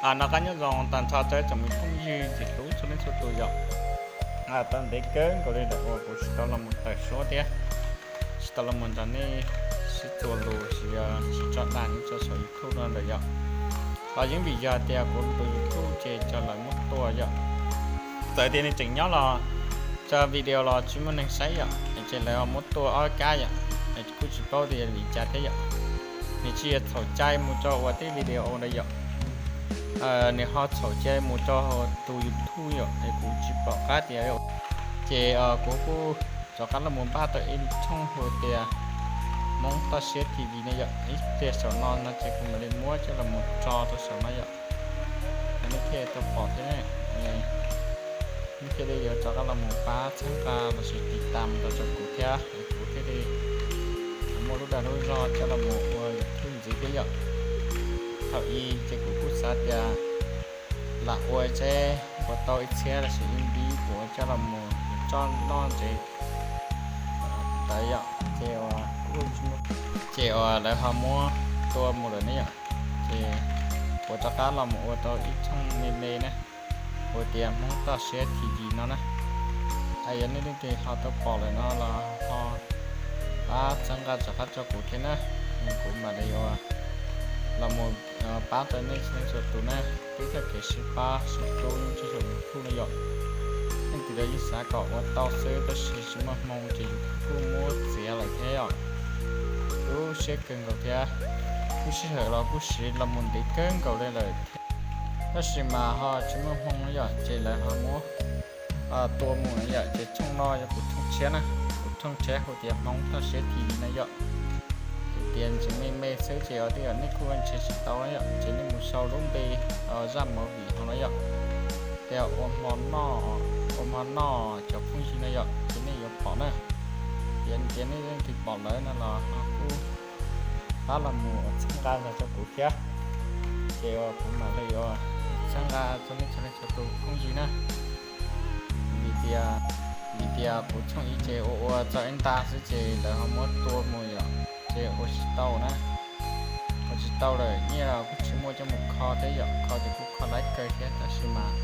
Noj qab nyob zoo tag nrho rau tsoom me phooj ywg ntxim hlub txhua leej txhua tus yom. Tau ntev kawg nkaus li lawm uas kuv tsis tau los mus tawm suab thiab tsis tau los mus nrog nej sib txuas lus los sis yog sib tso dag nyob rau saum YouTube no lawm yom. Los yeej vim yog tias kuv tus YouTube ces cov lawv muab tua yom. Txawm tias nws tseem nyob los cov video los tsis muaj neeg saib yom, ces lawv ho muab tua ob kab yom. Kuj tsis paub tias vim cas thiab yom. Nws tsis yog txhaum cai mus rau ua tej video ntawd yom. Nws ho txhaum cai mus rau tus YouTube yom, es kuv tsis pom qab tias. Ces kuv kuj rov qab los mus npaj tau ib thooj hu tias Hmoob Toj Siab TV no yom. Ib pliag saum no no ces kuv mam li muab coj los mus tso rau saum no yom. Nej thiaj tau pom thiab, nej thiaj li yuav rov qab los mus pab txhawb nqa los sis tiv tam mus rau kuv thiab, kuv thiaj li muaj lub dag lub zog coj los mus ua YouTube ntxiv thiab yom. Thaum ub ces kuv kuj xav tias lam ua seb ua tau ib txhiab los sis ib npib kuv coj los mus tso noj ntsev ntawd yom. Ces, ces uas lawv ho muab tua mus lawm ne yom. Ces kuv rov qab los mus ua tau ib thooj me me na, hu tias Hmoob Toj Siab TV no na. Yog nej leej twg ho tau pom lawm no los ho pab txhawb nqa rov qab rau kuv thiab na. Kuv mam li ua los mus pab rau nej txhua leej txhua tus na. Peb txoj kev sib pab sib hlub nyob rau saum YouTube no yom. Leej twg los yeej xav kom ua tau xwb tab sis tsis muaj hmoo ces YouTube kuj muab txiav lawm thiab yom. Lub siab kawg nkaus thiab, lub sij hawm los kuj siv los mus ntev kawg nkaus li lawm thiab, tab sis mas ho tsis muaj hmoo yom, ces lawv ho muab tua mus yom. Ces thooj no yog kuv thooj tshiab na, kuv thooj tshiab hu tias Hmoob Toj Siab TV no yom. Tias ntsev me me xwb ces ua tej yam nej kuj ntsev tsis tau yom, ces nej mus sau lub npe zaj movie no yom, tias ua hmo noj, ua hmo noj cov phooj ywg no yom, ces nej yuav pom na. Tias nej leej twg pom lawm no los ho kuj pab los mus txhawb nqa los rau kuv thiab. Ces uas kuv mam li yuav txhawb nqa rau nej txhua leej txhua tus phooj ywg na. Vim tias, vim tias kuv thooj ib ces ua ua txog ib nta xwb ces lawv ho muab tua mus yom, ces ua tsis tau na. Ua tsis tau lawm, nyiaj los kuj tsis muaj coj mus kho thiab yom, kho ces kuj kho laib kawg thiab tab sis mas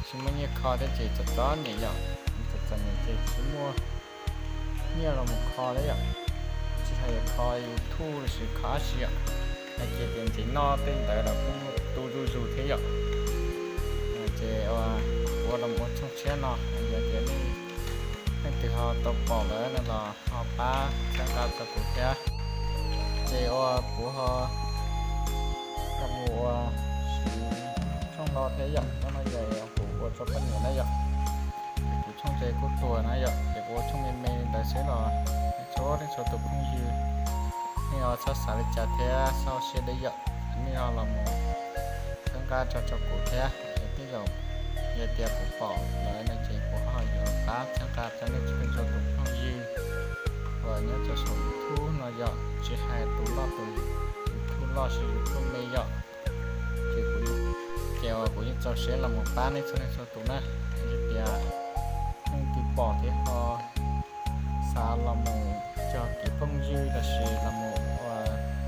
tsis muaj nyiaj kho thiab ces txom txom nyem yom, txom txom nyem ces tsis muaj nyiaj los mus kho thiab yom. Tsis hais kho YouTube los sis kho dab tsi yom, hais kiag tias ntxiv noj tej ntawd los kuj tu zuj zus thiab yom. Ces ua los ua thooj tshiab no, yog tias nej leej twg ho tau pom lawm no los ho pab txhawb nqa rau kuv thiab. Ces ua kuv ho los mus ua siv thooj no thiab yom, no yog kuv ua rau poj niam na yom. Kuv thooj ces kuj tuag na yom, ces kuv ua thooj me me li ntawd xwb los txhua leej txhua tus phooj ywg nej ho txhob xav li cas thiab txhob siab deb yom, nej ho los mus txhawb nqa rau rau kuv thiab. Tej zaum yog tias kuv pom lawm no ces kuv ho yuav pab txhawb nqa rau nej txhua leej txhua tus phooj ywg uas nyob rau saum YouTube no yom, tsis hais tus loj tus, YouTube loj sis YouTube me yom. Ces kuv, ces uas kuv yeej txaus siab los mus pab nej txhua leej txhua tus na. Yog tias nej leej twg pom thiab ho xav los mus cog kev phooj ywg los sis los mus ua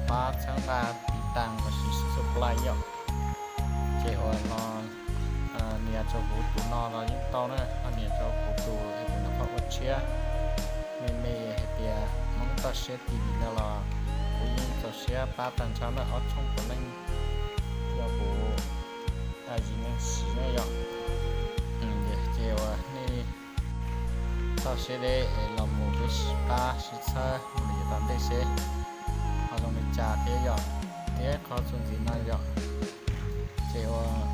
pab txhawb nqa tiv tas los sis subscribe yom, ces uas no nias rau kuv tus no los yeej tau na, ho nias rau kuv tus es kuv nyuam qhuav ua tshiab me me hais tias Hmoob Toj Siab TV no los kuv yeej txaus siab pab tag nrho na, ob thooj puav leej yog kuv yim neeg siv na yom. Ces uas nej txhob siab deb es los mus peb pab sib txhawb mus li tom ntej seb ho zoo li cas thiab yom, thiab qhov txuas ntxiv no yom, ces uas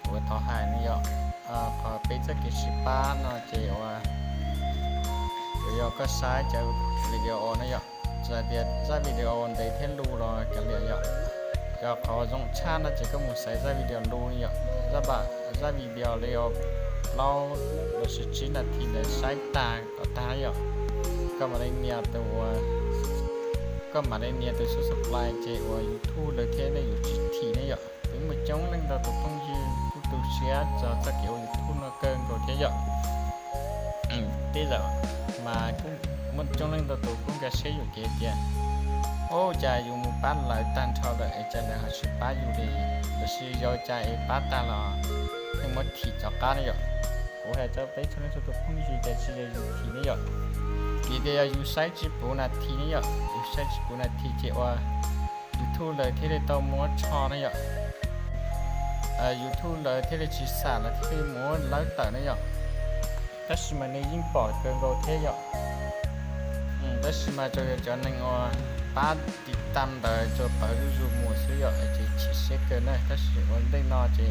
kuv thov hais no yom, qhov peb txoj kev sib pab no ces uas yuav yog koj saib cov video no yom, txawm tias zaj video ntev thiab luj los kav liam yom, yog qhov zoo tshaj no ces koj mus saib zaj video luj yom, zaj video li plaub los sis tsib nas this ntawd saib tag kom tag yom, koj mam li nias tus uas, koj mam li nias tus subscribe ces uas YouTube lawv thiaj li yuav tsis thim ne yom. Kuj muaj coob leej ntau tus phooj ywg kuj tu siab txog txoj kev ua YouTube no kawg nkaus thiab yom. Tej zaum mas kuj muaj coob leej ntau tus kuj nkag siab yuam kev tias Ua cas yus mus pab lawv tag nrho lawm es cas lawv ho tsis pab yus li? Tab sis yog cas es pab tag los pheej muab thim rov qab ne yom. Kuv hais rau peb txhua leej txhua tus phooj ywg, cas tsis yog yus thim ne yom. Vim tias yog yus saib tsis puv nas this ne yom, yus saib tsis puv nas this ces ua YouTube lawv thiaj li tau muab tsho ne yom. YouTube lawv thiaj li tsis xam, lawv thiaj li muab lawb tawm ne yom. Tab sis mas nws yeej pom kawg nkaus thiab yom. Tab sis mas tsuas yog cov neeg uas pab tiv tam ntawd tsuas pawv zuj zus mus xwb yom, ces chim siab kawg na. Tab sis ua ntej no ces